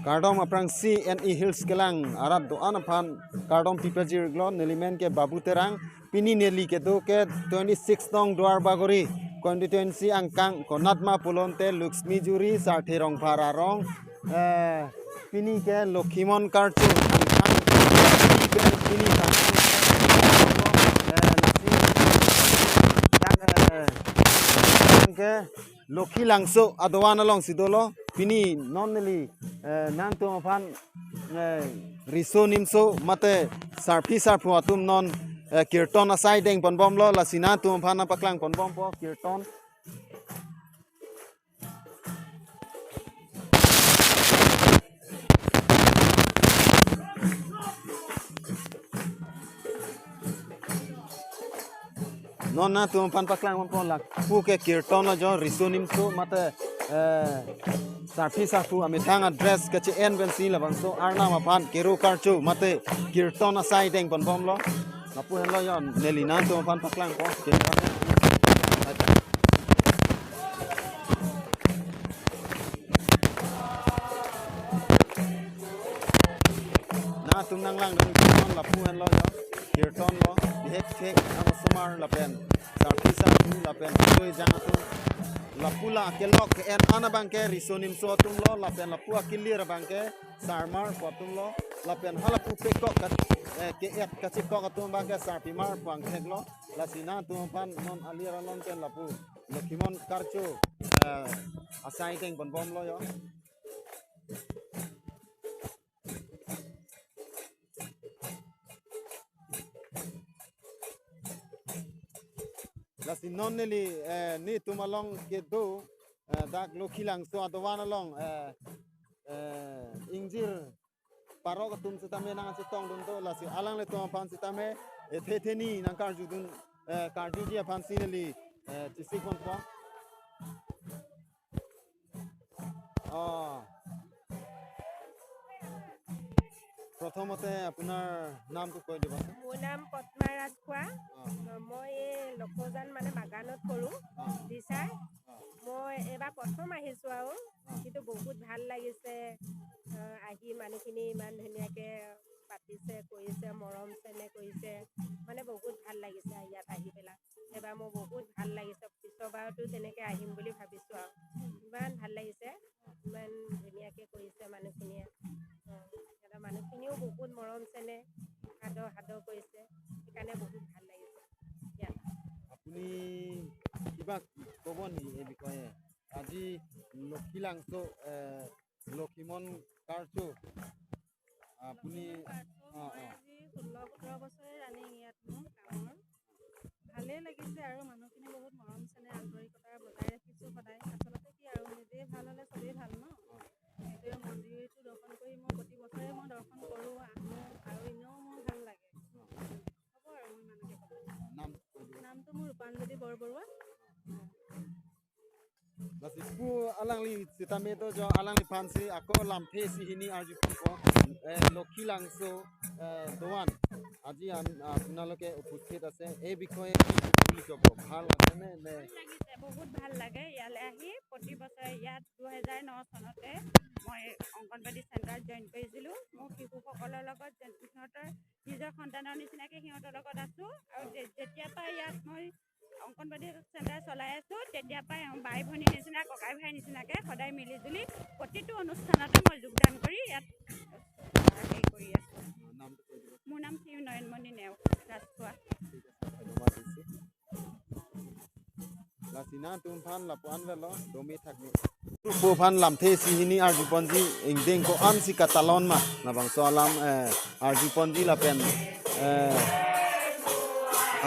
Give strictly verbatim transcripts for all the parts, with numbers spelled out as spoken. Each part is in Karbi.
Kardom aphrangsi N E Hills kelang arat do-an aphan kardom pipajirlo, neli men ke Babu Terang. Pini neli kedo ke twenty-six nong Duar Bagori constituency angkang, konatma pulote Laxmijuri, Sarthe Rongphar arong. Eh, pini ke Lokhimon Karcho angkang. Pini ke pini eh, lasi, eh, Lokhi Langso adovan alongsi dolo. Pini non neli, eh, nangtum aphan, eh, riso nimso mate sarpi sarpo atum non, eh, kirton asai dengponbomlo, lasi nangtum aphan nangpaklang ponbompo kirton. Non nangtum aphan paklang ponpo, lapu ke kirton lo jo, riso nimso mate, eh, sarpi sarpo amethang adress kache-en pensi labangso arnam aphan kero karcho mate kirton asai dengponbomlo. Lapu henlo jo, neli nangtum aphan paklangpo. Nangtum nanglangdun kirton lapu henlo jo. Kirton lo, bihek thek, nang osomar lapen sarpi sarpo lapen soi jang atum. Lapu la kelok ke-en an abang ke riso nimso atum lo, lapen lapu akilir abang ke sarmar po atum lo, lapen halapu pekok ka, eh, ke-et kachekok atum abang ke sarpimar po angthek lo. Lasi nangtum aphan non alir along pen lapu Lokhimon Karcho, eh, asai dengponbomlo jo. Lasi non neli, eh, netum along kedo, eh, dak Lokhi Langso adovan along, eh, eh, ingjir parok atum sitame nangchetongdun to, lasi alanglitum aphan sitame, eh, the theni nangkarjudun, eh, karjuji aphansi neli, eh, chesikponpo. অ, প্ৰথমতে আপোনাৰ নামটো কৈ দিবচোন। মোৰ নাম পদ্মা ৰাজখোৱা। অ। মই এই লখৌজান মানে বাগানত কৰোঁ, অ। দিছাৰ। অ। মই এইবাৰ প্ৰথম আহিছোঁ আৰু, অ। কিন্তু বহুত ভাল লাগিছে। আহ, আহি মানুহখিনি ইমান ধুনীয়াকে পাতিছে, কৰিছে, মৰম চেনেহ কৰিছে, মানে বহুত ভাল লাগিছে ইয়াত আহি পেলাই। এইবাৰ মোৰ বহুত ভাল লাগিছে, পিছৰবাৰতো তেনেকে আহিম বুলি ভাবিছোঁ আৰু। ইমান ভাল লাগিছে, ইমান ধুনীয়াকে কৰিছে মানুহখিনিয়ে। অ, সিহঁতৰ মানুহখিনিও বহুত মৰম চেনেহ, আদৰ সাদৰ কৰিছে, সেইকাৰণে বহুত ভাল লাগিছে ইয়াত। আপুনি কিবা ক'ব নেকি এই বিষয়ে? আজি লক্ষী লাংচ, এ, লক্ষীমন কাৰ্যো আপুনি, লক্ষীমন কাৰ্যো অ, মই অ। আজি ষোল্ল সোতৰ বছৰে ৰানিং ইয়াত মোৰ কামৰ। ভালেই লাগিছে আৰু মানুহখিনি বহুত মৰম চেনেহ, আন্তৰিকতা বজাই ৰাখিছোঁ সদায়। আচলতে কি আৰু, নিজেই ভাল হ'লে চবেই ভাল ন? অ। সেইটোৱে, মন্দিৰটো দৰ্শন কৰি মই প্ৰতি বছৰে মই দৰ্শন কৰোঁ, আহোঁ আৰু এনেও মোৰ ভাল লাগে। অ। হ'ব আৰু মোৰ ইমানকে ক'ব। নাম কৈ দিব। নামটো মোৰ ৰূপাঞ্জলি Borbarua. Lasi pu alangli sitame to jo alangliphan si ako lamthe si hini arjupo, eh, Lakshmi lungs, eh, do-an আজি আন-, আপোনালোকে উপস্থিত আছে, এই বিষয়ে কি বুলি ক'ব? ভাল আছে নে, নে? ভাল লাগিছে, বহুত ভাল লাগে ইয়ালৈ আহি। প্ৰতি বছৰে ইয়াত দুহেজাৰ ন চনতে মই অংগনবাদী চেণ্টাৰত জইন কৰিছিলোঁ। মোৰ শিশুসকলৰ লগত যে-, সিহঁতৰ নিজৰ সন্তানৰ নিচিনাকে সিহঁতৰ লগত আছোঁ আৰু যে-, যেতিয়াৰ পৰা ইয়াত মই অংগনবাদী চেণ্টাৰ চলাই আছোঁ, তেতিয়াৰ পৰাই বাই ভনী নিচিনা, ককাই ভাই নিচিনাকে সদায় মিলি জুলি প্ৰতিটো অনুষ্ঠানতে মই যোগদান কৰি ইয়াত হেৰি কৰি আছোঁ। নামটো কৈ দিব। মোৰ নাম শ্ৰী নয়নমণি নেওগ ৰাজখোৱা। ঠিক আছে, ধন্যবাদ দিছোঁ। Lasi nangtumphan lapu-an velo, domi thakmi. Puphan lamthe si hini arjuponji, ingdeng ko-an si katalon ma, labangso alam, eh, arjuponji lapen, eh,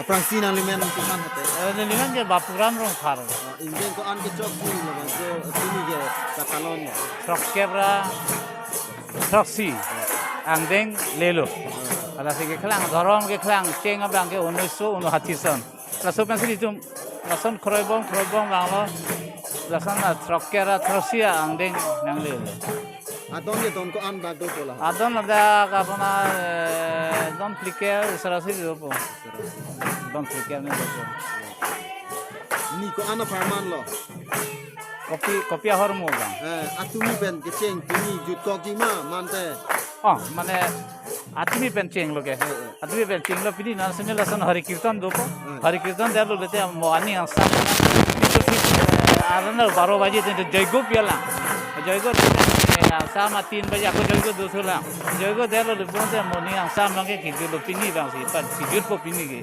aphrangsi nanglimen tumphan hate. Eh, nelimen ke Bapuram Rongphar. Ah, ingdeng ko-an kechok si labangso pini ke katalon ma. Throkkep ra throksi, angdeng lelo. Lasi keklang, dhorom keklang, cheng abang ke unoiso unohati son. Laso pensi itum, lason kroibom, kroibom banglo. Lason la throkkep ra throksi angdeng nanglelo. Adon ke don ko-an bak do pola. Adon ladak apuna, eh, don phlikep, sarasi dopo. Don phlikep ne dopo. Ni ko-an apharman lo. Kopi, kopi ahormu bang. Eh, atumi pen kecheng pini jutkokji ma mante. Oh, mane atumi pen chenglo ke. Eh, eh. Atumi pen chenglo, pini na sene lason Hari Kirtan dopo. Hmm. Hari Kirtan detlo lete mo aning angsam. Itu phi, eh, arana baro baji itu joigo pialang. Joigo, eh, angsam atin baji ako joigo dosulang. Joigo detlo le bonte mo aning angsam bang ke kijutlo pini bang si, pat kijutpo pini ke.